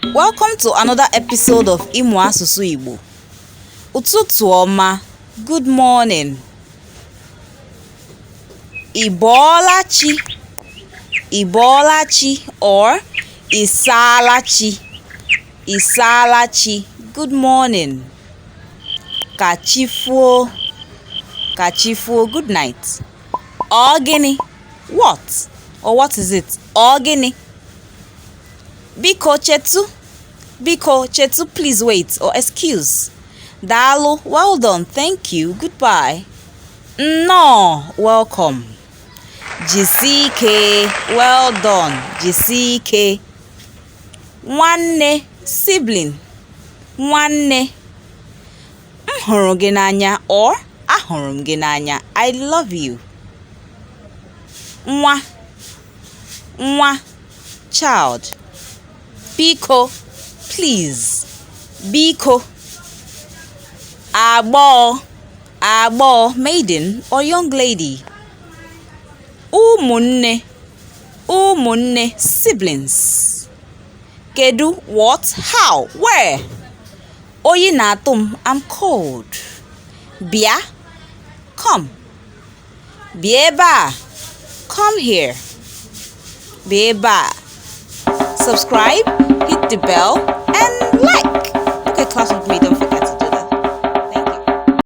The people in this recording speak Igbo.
Welcome to another episode of Ịmụ Asụsụ Igbo. Ụtụtụ ọma, good morning. Ị bọọla chi? Ị bọọla chi or ị saala chi? Ị saala chi, good morning. Ka chi foo, ka chi foo, good night. Ọ gịnị? What? Or what is it? Ọ gịnị? Biko chetu, biko chetu, please wait or excuse. Daalụ, well done, thank you, goodbye. Nnọọ, welcome. Jisie ike, well done, jisie ike. Nwanne, sibling, nwanne. M hụrụ gị n'anya or ahụrụ m gị n'anya, I love you. Nwa, nwa, child. Biko, please, biko. Agbọọ, agbọọ, maiden or young lady. Ụmụnne, ụmụnne, siblings. Kedu, what, how, where? Oyi na-atụ m, I'm cold. Bịa, come. Bịa ebe a, come here. Bịa ebe a. Subscribe, hit the bell, and like. Book a class with me. Don't